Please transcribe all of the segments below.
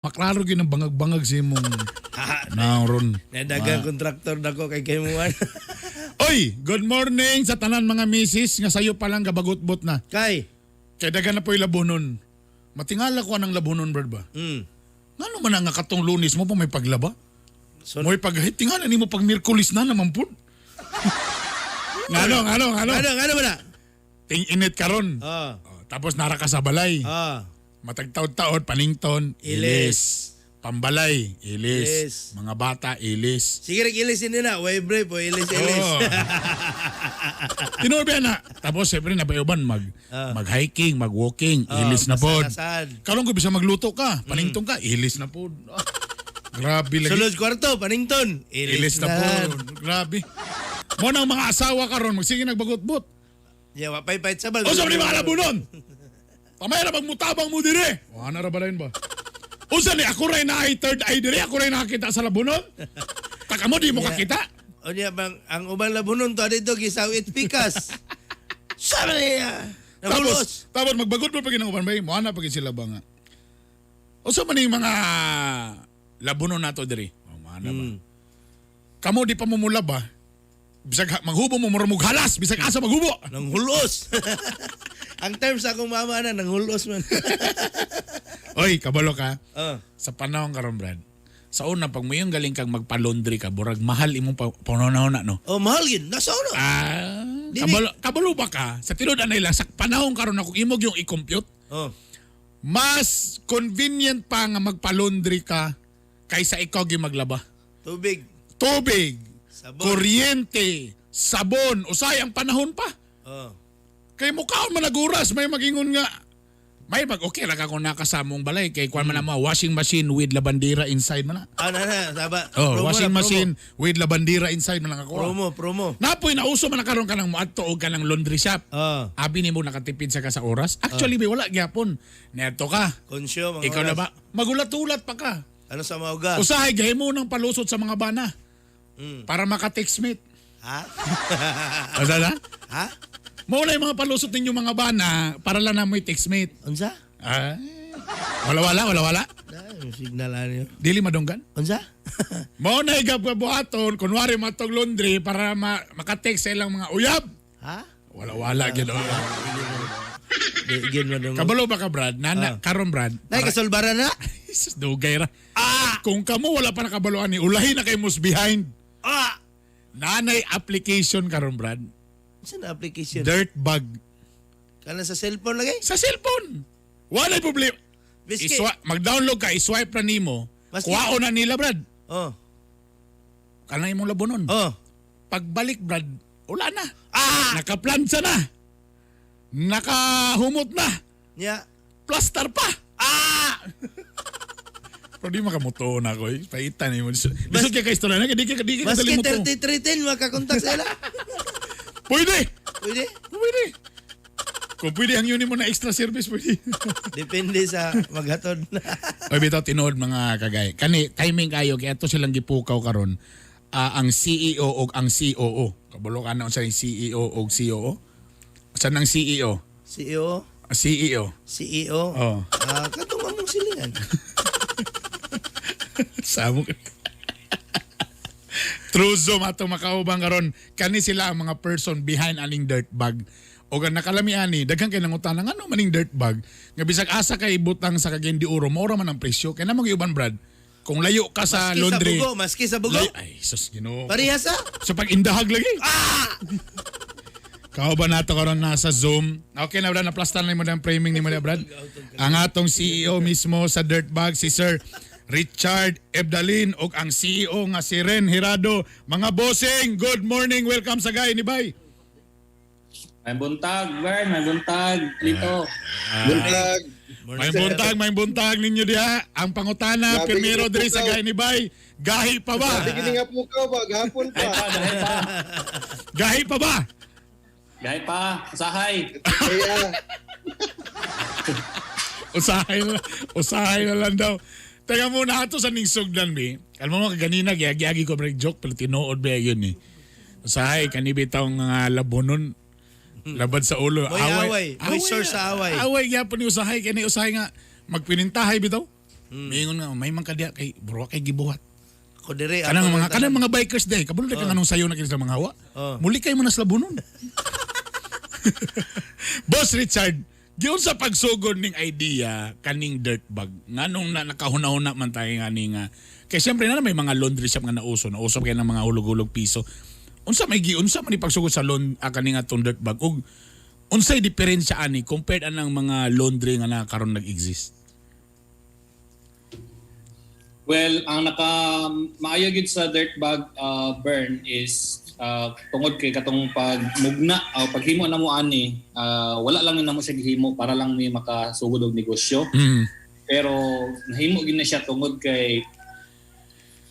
Maklaro gyud ang bangag-bangag sa imong naron. Nadagang kontraktor nako kay kaymuan. Oy, good morning sa tanan mga misis nga sayo pa lang gabagot-bot na. Kay. Kay dagan na po'y labonon. Matingala ko anang labonon, brad ba? Ngano man ang nga katong Lunes mo pa may paglaba? So, Mo'y pag tingala nimo pag Miyerkules na naman pud. Ngano, ngano, ngano? Ano ba na? Ting init karon. Oh, tapos nara ka sa balay. Matag taod-taod, panington, ilis. Ilis. Pambalay, ilis. Ilis. Mga bata, ilis. Sige rin ilis ini na. Way break po ilis ilis. Oo. Tinuod ba na? Tapos siyempre nabayuban mag hiking, mag-walking, ilis na pod. Kasaan? Karon ko bisa magluto ka, paningtong ka, ilis na pod. Ah, grabe lagi. Sulod kwarto, panington. Ilis Ilis, na pod. Grabe. Mo nang mga asawa karon magsige nagbagot-bot. Yeah, wa pay pait sabal. Unsa man ni mga labunon? Pamay ra magmutabang mo dire. Wa na ra balayin ba? Unsa ni ako ray naay third eye dire, ako ray nakakita sa labunon? Taka mo di mo kakita. Unya bang ang ubang labunon to dito gisawit pikas. Sabi niya. Tapos, Nabulos. tapos magbagot mo pag ginang bay, mo na pag sila ba nga. Unsa man yung mga labunon nato diri? Oh, mo na ba? Kamo di pa mumula ba? Bisag maghubo mo mura mong halas, bisag asa maghubo. Nanghulos. Ang term sa akong mama na nanghulos man. Oy, kabalo ka. Oh. Sa panahon karon, Brad. Sa una pag moyong galing kang magpa-laundry ka, burag mahal imong panahon na no. Oh, mahal yun. Nasa una. Ah, Dili. kabalo, kabalo ba ka? Sa tinud anay lang sa panahon karon ako imog yung i-compute, mas convenient pa nga magpa-laundry ka kaysa ikaw gyud maglaba. Tubig. Tubig, Sabon. kuryente, sabon, usay ang panahon pa. Kay mukhaon man naguras, may magingon nga may mag okay ra ka kung nakasamong balay kay kuan man ang mga washing machine with labandera inside man na. Ah, na na, saba. Oh, Promo washing na, promo. machine with labandera inside man lang ako. Promo, promo. Napoy nauso man na karon ka ng moadto og ka ng laundry shop. Abi nimo nakatipid sa ka sa oras. Actually, bay wala gyapon. Neto ka. Konsyo, mga Ikaw na oras. ba? Magulat-ulat pa ka. Ano sa mauga? Usahay gahimo ng palusot sa mga bana. Para maka-textmate. Ha? Asa na? Ha? Mao na yung mga palusot ninyo mga bana para lang na mo'y textmate. Unsa? Ah, wala wala wala wala. Na, yung signal ano yun. Dili madunggan. Unsa? Mao na igabuhaton kunwari matog laundry para maka-text sa ilang mga uyab. Ha? Wala wala gyud. Di, gin mo dong. Kabalo ba ka, Brad? Nana, karon, Brad. Nay, kasulbaran na? Jesus, dugay ra. Ah! Kung kamo wala pa nakabaloan ni ulahin na kay most behind. Ah! Nanay application karon, Brad. Unsa na application? Dirt bag. Kana sa cellphone lagi? Sa cellphone. Walay problema. Biski. Mag-download ka, iswipe ra nimo. Maski- Kuwaon na nila, Brad. Kanang imong labonon. Pagbalik, Brad, wala na. Ah! Nakaplansa na. Nakahumot na. Nya. Plaster pa. Ah! Pero di makamuto na ako eh. Paitan eh. Bisod kay ka istorya na. Di ka Maski kadali muto. 3310 makakontak sila. Pwede! Pwede. Pwede! Kung pwede ang yun mo na extra service, pwede. Depende sa maghatod. Oy, bitaw tinuod mga kagay. Kani timing kayo kay ato silang gipukaw karon. Ah, ang CEO og ang COO. Kabalo ka na unsa yung CEO og COO? Saan ang CEO? CEO. Ah, CEO. CEO. Oh. Ah, katong among silingan. Samo ka. True Zoom ato makaubang karon kani sila ang mga person behind aning dirt bag. O ang nakalami ani daghan kay nangutana ngano maning dirt bag nga bisag asa kay ibutang sa Cagayan de Oro mao ra man ang presyo kay na mag-iuban, Brad, kung layo ka sa Maski laundry. sa bugo, maski sa bugo. Ay sus Ginoo. Parehas ah. Sa pag-indahag lagi. Ah! Kauban nato karon nasa Zoom. Okay na, Brad, naplastan na mo ng framing ni mo na, Brad. Ang atong CEO mismo sa Dirtbag si Sir Richard Ebdalin ug ang CEO nga si Ren Hirado. Mga bossing, good morning. Welcome sa Gay ni Bay. May buntag, Bern. May buntag. Dito. Buntag. May buntag ninyo diha. Ang pangutana, Grabe primero gini diri sa pukaw. Gay ni Bay. Gahi pa ba? Grabe gini nga pukaw ba gahapon pa. Gahi pa, gahi pa. Gahi pa ba? Gahi pa. Usahay. Kaya Usahay na lang daw. Teka muna ato sa ning sugdan mi. Alam mo kaganina giagi ko break joke pero tinuod ba yun eh. Usahay kani bitaw nga labonon labad sa ulo. Moy away. Moy source sa away. Away gyapon ni usahay kani usahay nga magpinintahay bitaw. Miingon nga may man kadya kay bro kay gibuhat. Ako dire. Kanang ako mga lang kanang mga bikers day, kabalo ka nganong sayo na kini sa mga hawa. Oh. Muli kay mo na sila bunon. Boss Richard, giun sa pagsugod ning idea kaning dirt bag, nganong na nakahuna-huna man tayo nga ni nga. Kay siyempre na may mga laundry shop nga nauso, nauso kay ng mga hulog-hulog piso. Unsa may giunsa man ni pagsugod sa lon kaning atong dirt bag ug unsay diferensya ani compared anang mga laundry nga na karon nag-exist? Well, ang naka maayo gid sa dirt bag burn is tungod kay katong pagmugna o paghimo na mo ani, wala lang na mo siya gihimo para lang may makasugod og negosyo. Pero nahimo gid na siya tungod kay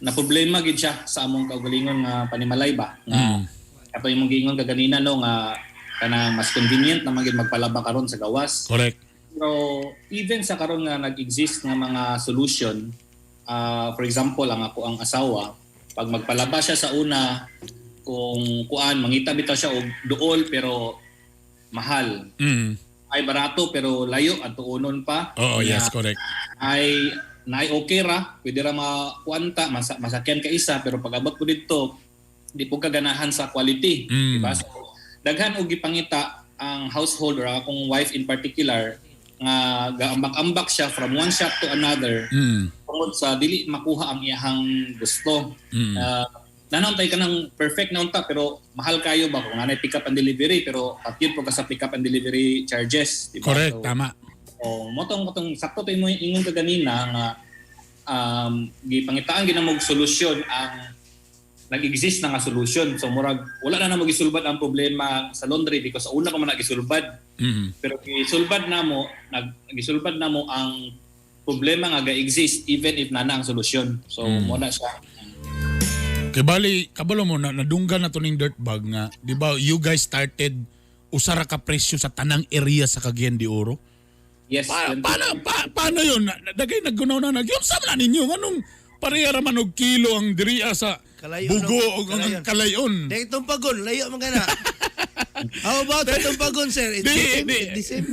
na problema gid siya sa among kaugalingon nga panimalay ba nga ato imong giingon kaganina no nga kanang mas convenient naman gid magpalaba karon sa gawas. Correct. Pero even sa karon nga nag-exist nga mga solution, for example, ang ako ang asawa, pag magpalaba siya sa una, kung kuan mangita bitaw siya og duol pero mahal. Ay barato pero layo at tuonon pa. Oo, Nya, yes, correct. Ay naay okay ra, pwede ra makuan ta, masakyan ka isa pero pag abot ko dito, di po ka ganahan sa quality, di ba? So, daghan og gipangita ang household or akong wife in particular nga gaambak-ambak siya from one shop to another tungod sa dili makuha ang iyahang gusto. Nanantay ka ng perfect na unta pero mahal kayo ba kung anay pick up and delivery pero patid po ka sa pick up and delivery charges, di ba? Correct, So, tama. oh, motong katong sakto to imo ingon ka ganina nga gipangitaan ginamog solusyon ang nag-exist na nga solusyon. So murag wala na namo gisulbad ang problema sa laundry because sa una pa man nagisulbad. Pero gisulbad namo, gisulbad namo ang problema nga ga-exist even if nana ang solusyon. So mo na siya. Kay bali, kabalo mo na nadunggan na to ning dirt bag nga, di ba you guys started usa ra ka presyo sa tanang area sa Cagayan de Oro? Yes. Paano yun? Dagay naggunaw na nagyun sa man ninyo nganong pareha ra man og kilo ang diriya sa Kalayon, Bugo no? og ang Kalayon. Kalayon. Dahil itong pagon, layo man ka na. How about itong pagon, sir? It's Di, the same, di. it's the same.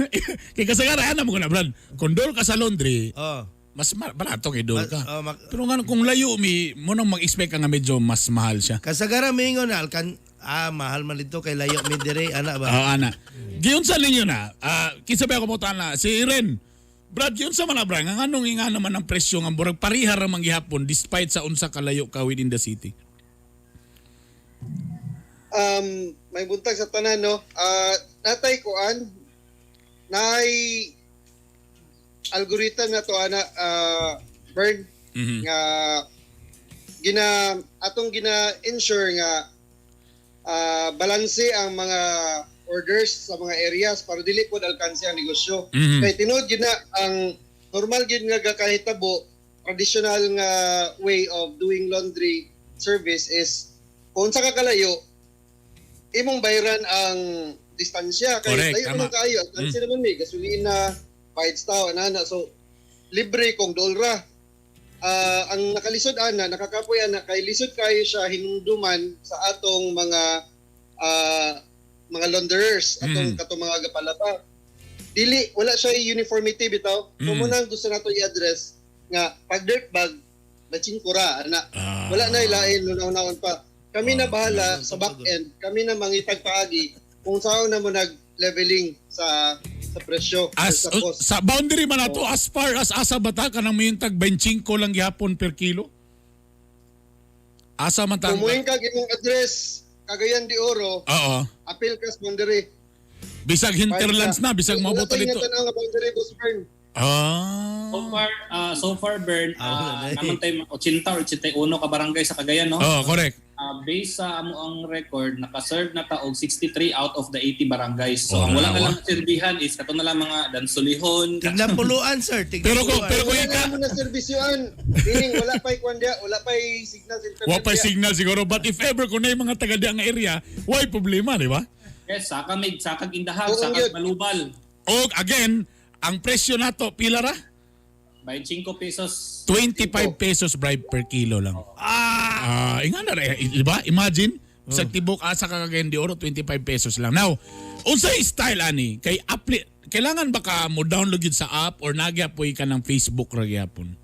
Kay kasagaran mo ko na Brad. Kung dool ka sa laundry, Oh. mas barato kay dool ka. Oh, Pero nga kung layo mi, mo nang mag-expect ka nga medyo mas mahal siya. Kasagaran mingon na alkan mahal man dito kay layo mi dire ana ba. Oo, ana. Giunsa ninyo na, kinsa ba ako mo na, si Iren. Brad, giunsa man na, Brad, nga nganong nga naman ang presyo nga murag pareha ra man gihapon despite sa unsa kalayo ka within the city. May buntag sa tanan no. Natay kuan nay algorithm na to ana Bern nga gina atong gina ensure nga balanse ang mga orders sa mga areas para dili pod alkanse ang negosyo. Kay tinuod gyud na ang normal gyud nga gakahitabo traditional nga way of doing laundry service is kung sa kakalayo imong bayaran ang distansya kay Correct, layo tama. naman kaayo alkanse naman may gasolina bayad sa tao ana so libre kung dool ra. Ang nakalisod ana nakakapoy ana kay lisod kayo siya hinumduman sa atong mga mga launderers atong katong mga gapalaba dili wala siya uniformity bitaw so muna ang gusto nato i-address nga pag dirt bag machingkura ana wala na ilain lunaw-naon pa kami na bahala sa back end kami na mangitag paagi kung saan na mo nag leveling sa presyo or As sa cost. sa boundary man ato as far as asa bata ka nang mihintag 25 lang gihapon per kilo. Asa man ta? Kung muing kag imong address Cagayan de Oro, Oo. appeal ka sa boundary. Bisag hinterlands na, bisag Wala moabot tayo dito. natanaw nga boundary, Boss Bern. So far Bern, Wala na eh. naman tayo 80 or 81 ka barangay sa Cagayan no. Oo, correct. Based sa amo ang record, naka-serve na ta og 63 out of the 80 barangays. So ang wala na lang serbihan is kato na lang mga Dansolihon, Tignan puluan sir, tignan Pero puluan. pero kung Wala ika na mo na serbisyuan. Meaning wala pa'y kwan diya, wala pa'y signal sa internet wa pa'y diya. signal siguro but if ever kung na yung mga taga diang area, why problema, di ba? Yes, saka may sakag indahag, Oo, sakag yun. malubal. O again, ang presyo nato pila ra? 25 pesos. 25 pesos bribe per kilo lang. Ah, inga na ra, di ba? Imagine sa tibok asa ka Cagayan de Oro 25 pesos lang. Now, unsay style ani kay appli kailangan ba ka mo download yun sa app or nagyapoy ka ng Facebook ra gyapon?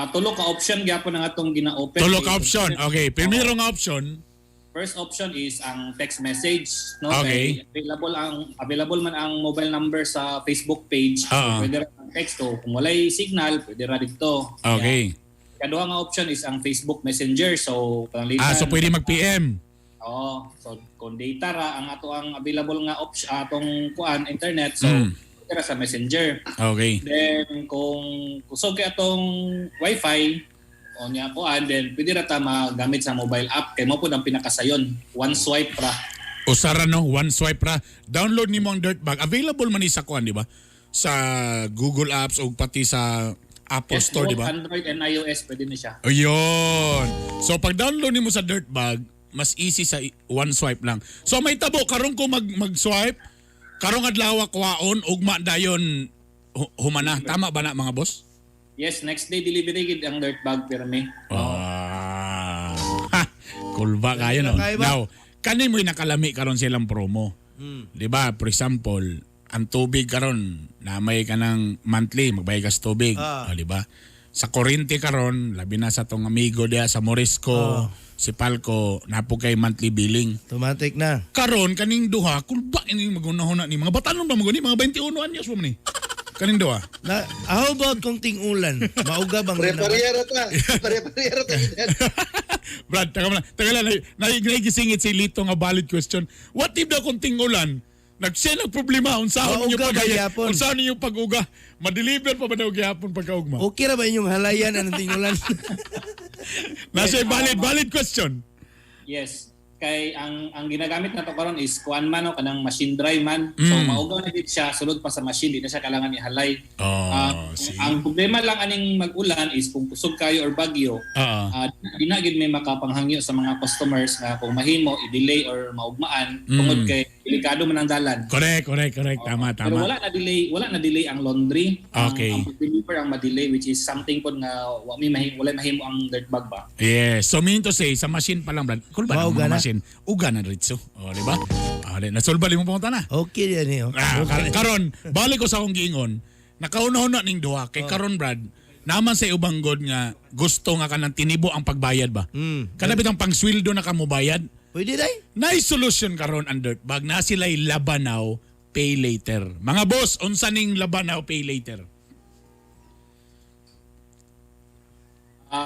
Tulo ka option gyapon ang atong gina-open. Tulo ka option. Okay, primero nga option. First option is ang text message, no? Okay. Kay available man ang mobile number sa Facebook page. So, pwede ra ang text o kung walay signal, pwede ra didto. Okay. Ikaduha nga option is ang Facebook Messenger. So pananglitan. Ah, so pwede mag-PM. Oo. So kung data ra ang ato ang available nga option atong kuan internet, so pwede ra sa Messenger. Okay. Then kung kusog kay atong wifi o niya kuan, then pwede ra ta magamit sa mobile app kay mao pud ang pinakasayon. One swipe ra. Usara no, one swipe ra. Download nimo ang Dirtbag. Available man ni sa kuan, di ba? Sa Google Apps o pati sa Apple Yes, Store, di both ba? Android and iOS pwede ni siya. Ayun. So pag download nimo sa Dirtbag, mas easy sa one swipe lang. So may tabo karon ko mag-swipe, karong adlaw kuhaon ugma dayon humana. Tama ba na, mga boss? Yes, next day delivery gid ang dirt bag pirmi. Ah. Ha, cool ba kayo no? Kayo ba? Now, kani mo'y nakalami karon silang promo. 'Di ba? For example, ang tubig karon namay ka ng monthly, magbayad ka sa tubig, Ah. O, 'di ba? Sa kuryente karon, labi na sa tong amigo diha sa Morisco, si Palco, napo kay monthly billing. Automatic na. Karon kaning duha, kulba ini magunahon na ni mga batanon ba maguni mga 21 anyos pa man ni. Kaning duha. Na, how about kung ting-ulan? Mauga bang Pare-pareha ra ta. Pare-pareha ra ta. Brad, taka mo lang. Taka lang, naigisingit si Lito nga valid question. What if daw kung tingulan, nagsiya nagproblema, unsaon ninyo Mauga ba pagaya, gyapon? unsaon ninyo pag-uga, ma-deliver pa ba daw gyapon pagkaugma? Okay ra ba inyong halayan anong ting-ulan? Nasa valid question. Yes. Kay ang ginagamit na to karon is kuan man o kanang machine dry man. So maugaw na gid siya sulod pa sa machine, di na siya kailangan ihalay. Oh, Ah, see. ang problema lang aning mag-ulan is kung kusog kayo or bagyo, Oo. Di na gid may makapanghangyo sa mga customers nga kung mahimo i-delay or maugmaan tungod kay delikado man ang dalan. Correct, correct, correct. Tama, Pero tama. wala na delay ang laundry. Ang pag-deliver ang ma-delay, which is something pod nga wa mi mahimo wala mahimo ang dirt bag ba. Yes. So meaning to say, sa machine pa lang, Brad. Cool ba Mauga ng mga na. machine? Uga na ritso. O, di ba? O, di. Nasolba mo pangunta na. Okay yan eh. Oh. Ah, karon, balik ko sa akong giingon, nakauna-una ning duha kay karon, Brad, naman sa ubang god nga gusto nga kanang tinibo ang pagbayad ba. Kana bitang pangsweldo na kamo bayad. Pwede day? Nice solution karon ang Dirtbag na sila'y Labanaw Pay Later. Mga boss, unsa ning Labanaw Pay Later?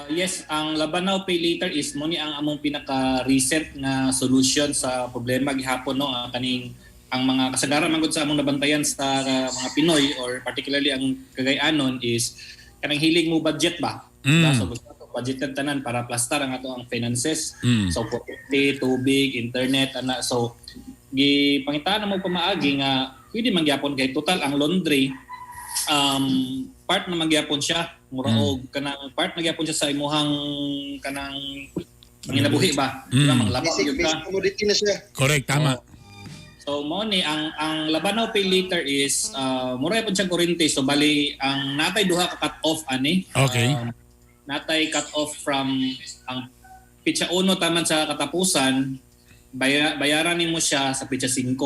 Yes, ang Labanaw Pay Later is mo ni ang among pinaka recent nga solution sa problema gihapon no, ang kaning ang mga kasagaran man gud sa among nabantayan sa mga Pinoy or particularly ang Cagayanon is kanang hilig mo budget ba. Diba? So gusto to budgeted tanan para plastar ang ato ang finances. So kuryente, tubig, internet ana, so gipangitaan na mo pamaagi nga pwede man gyapon kay total ang laundry part na magyapon siya mura og kanang part na gyapon siya sa imuhang kanang panginabuhi ba, mm. Manglaba Basic, gyud ka. basic commodity na siya. Correct, tama. So mao ni ang Labanaw Pay Later is mura gyapon siyang kuryente, so bali ang natay duha ka cut off ani. Natay cut off from ang pitsa 1 taman sa katapusan, bayaran nimo siya sa pitsa 5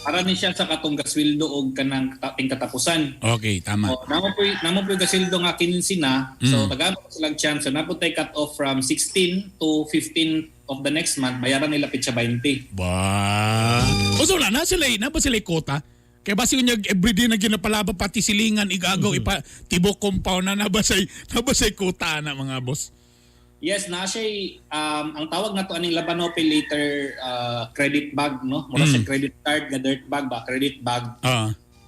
para ni siya sa katong gasweldo og kanang ting katapusan. Okay, tama. Oh, namo po'y gasweldo nga 15 na. So tagaan mo silang chance. So napo tay cut off from 16 to 15 of the next month, bayaran nila pitsa 20. Ba. O so wala na sila, na ba sila quota? Kaya basi kunya everyday na ginapalaba pati silingan igagaw ipa tibok compound na na ba say quota na, mga boss? Yes, na siya ang tawag na to aning Labanaw Pay Later credit bag no. Mura siya credit card nga dirt bag ba, credit bag.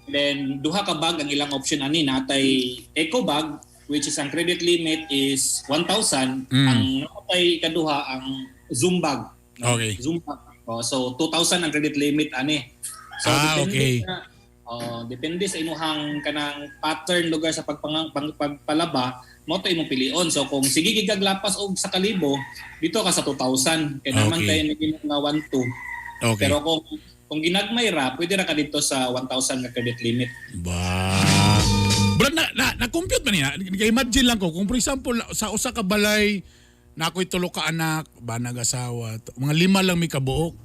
Then duha ka bag ang ilang option ani, natay eco bag which is ang credit limit is 1,000, ang natay ikaduha ang Zoom bag. No? Zoom bag. Oh, so 2,000 ang credit limit ani. So depende sa oh, depende sa imuhang kanang pattern lugar sa pagpalaba mo to imong pilion. So kung sige gigaglapas og sa kalibo, dito ka sa 2,000 kay naman kay naging nga 1 2. Pero kung ginagmay ra, pwede ra ka dito sa 1,000 nga credit limit. Ba. Bro, na compute ba niya? Imagine lang ko, kung for example, sa usa ka balay, na ako'y tulo ka anak, ba nag-asawa, mga lima lang may kabuok.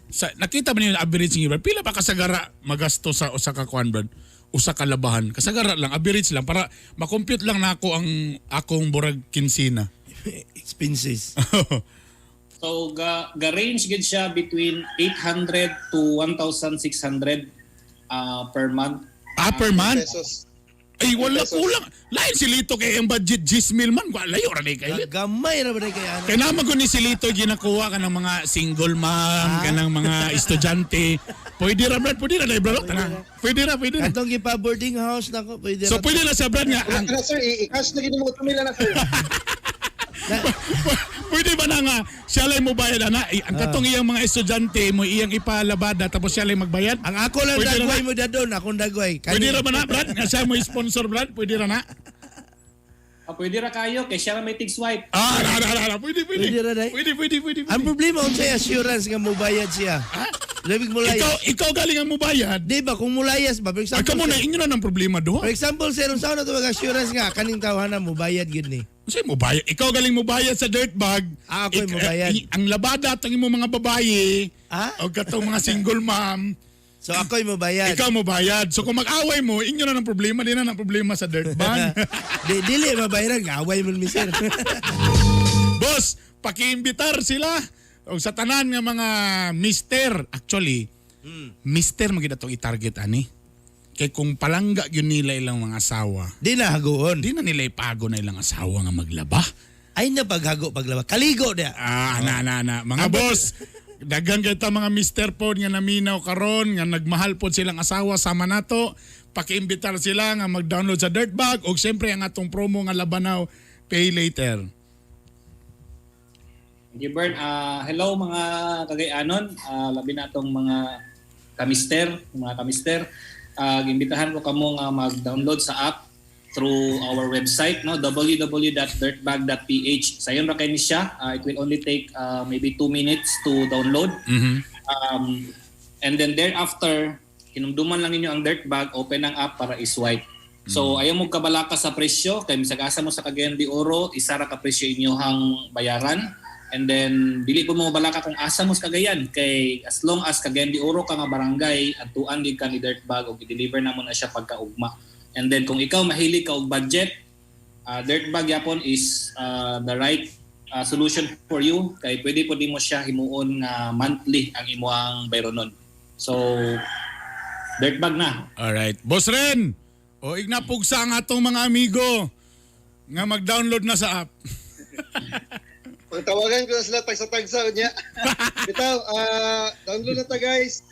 Sa, nakita ba niyo yung average ng iba? Pila pa kasagara magasto sa usa ka kuan, Brad? usa ka labahan? Kasagara lang, average lang para makompute lang nako ang akong burag kinsina. Expenses. So ga range gid siya between 800 to 1,600 per month. Ah, per month? Pesos. Ay, wala, Pesos. kulang. Lain si Lito kay ang budget 10 mil man. Wa, layo ra ni kay Lito. Gamay ra ba na kay ano? Kaya naman ko ni si Lito ginakuha ka ng mga single mom, ka ng mga estudyante. Pwede ra, Brad. Pwede ra, na, Brad. Tara. Pwede ra, pwede ra. Katong gipa boarding house nako, pwede So ra. pwede na siya, Brad, nga. Ang, Wala na, sir, i-cash na gid mo 2 mil na, sir. Pwede ba na nga siya lang mo bayad ana? Ay, ang katong iyang mga estudyante mo iyang ipalabada tapos siya lang magbayad? Ang ako lang Pwede ra dagway na. mo dadon, akong dagway. Pwede ra ba na, Brad? Nga siya mo sponsor, Brad? Pwede ra na? Ah, pwede ra kayo kay siya ra may tig swipe. Ah, na, na, na, na. Pwede, pwede. Pwede ra, day. Pwede, pwede, pwede, pwede. Ang problema unsay assurance nga mobayad siya? Labig mulayas. Ikaw galing ang mubayad. Di ba kung mulayas ba? For Ay, example, kamo na, sir, inyo na ng problema for doon. example, sir, unsa na to assurance nga kaning tawhana mobayad gyud ni. Kasi mubayad. Ikaw galing mubayad sa dirt bag. Ah, ako'y mubayad. Ang labada at ang imong mga babae, Ah? o katong mga single mom, So ako'y mobayad. ikaw mubayad. So kung mag-away mo, inyo na ng problema, di na ng problema sa dirt bag. Di dili mabayaran away mo mi, sir. Boss, pakiimbitar sila og sa tanan nga mga mister. Actually, mister magid atong i-target ani. Kay kung palangga gyud nila ilang mga asawa, Di na hagoon. di na nila ipago na ilang asawa nga maglaba. Ay na paghago paglaba. Kaligo dia. Ah, na na na. Mga boss, daghan kay ta mga mister pod nga naminaw karon nga nagmahal pod silang asawa sama nato. Pakiimbitar sila nga mag-download sa Dirtbag og siyempre ang atong promo nga Labanaw Pay Later. Thank you, Bern. Ah, hello mga Kagayanon. Labi na atong mga kamister. Gimbitahan ko kamo nga mag-download sa app through our website, no, www.dirtbag.ph. Sayon ra kay ni siya. It will only take maybe 2 minutes to download. And then thereafter, hinumduman lang ninyo ang Dirtbag, open ang app para i-swipe. So ayaw mo kabalaka sa presyo kay misag asa mo sa Cagayan de Oro, isa ra ka presyo inyohang bayaran. And then dili po mo balaka kung asa mo sa Cagayan kay as long as Cagayan de Oro ka nga barangay, adtuan gid ka ni Dirtbag og i-deliver namo na siya pagkaugma. And then kung ikaw mahilig ka og budget, Dirtbag yapon is the right solution for you kay pwede po nimo siya himuon nga monthly ang imuang bayronon. So Dirtbag na. Alright. Boss Ren, o ignapugsa ang atong mga amigo nga mag-download na sa app. Pagtawagan ko na sila tagsa-tagsa niya. Bitaw, download na ta, guys.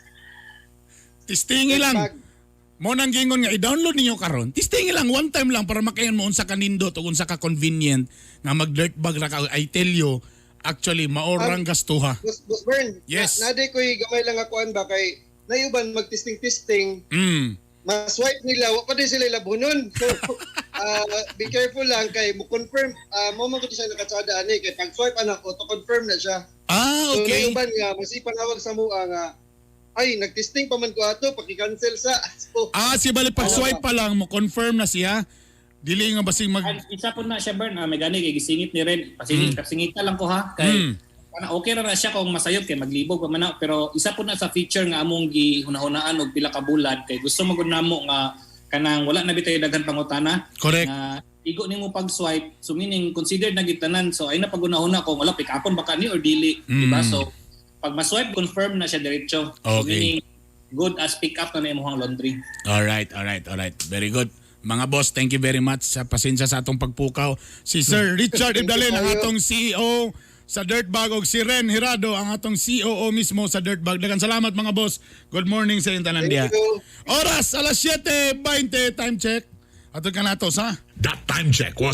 Tistingi lang. Dirtbag. Mo nang gingon nga i-download ninyo karon. Tistingi lang one time lang para makayan mo unsa ka nindot o unsa ka convenient nga mag dirtbag ra ka. I tell you, actually maorang gastuha. Boss Bern, Yes. na, naday ko'y gamay lang akuan ba kay nayuban magtesting-testing, ma-swipe nila, wa pa din sila ilabunon. So, be careful lang kay mo confirm, mo man gud siya nakatsada ani kay pag swipe anak auto confirm na siya. Ah, So okay. nayuban nga masipanawag sa mua nga ay nagtesting pa man ko ato, paki-cancel sa. So, Ah, si bali pag swipe pa lang mo confirm na siya. Dili nga basing mag And isa po na siya, Bern, may gani kay gisingit ni Ren. Pasingit pasingita lang ko ha kay ana okay ra na siya kung masayop kay maglibog pa man na, pero isa po na sa feature nga among gihunahunaan og pila ka bulan kay gusto magud namo nga kanang wala na bitay daghan pangutana. Correct. Na igo nimo pag-swipe, so meaning considered na gid tanan, so ay na pagunahuna kung wala pick upon baka ni or dili, di ba? So pag ma-swipe, confirm na siya diretso. So meaning good as pick up na na imong laundry. All right. Very good. Mga boss, thank you very much sa pasensya sa atong pagpukaw. Si Sir Richard Ibdalen, ang atong CEO sa Dirtbag, og si Ren Hirado, ang atong COO mismo sa Dirtbag. Daghang salamat, mga boss. Good morning sa inyong tanan Thank diha. you. Oras, alas 7:20, time check. Atong ka nato sa That time check was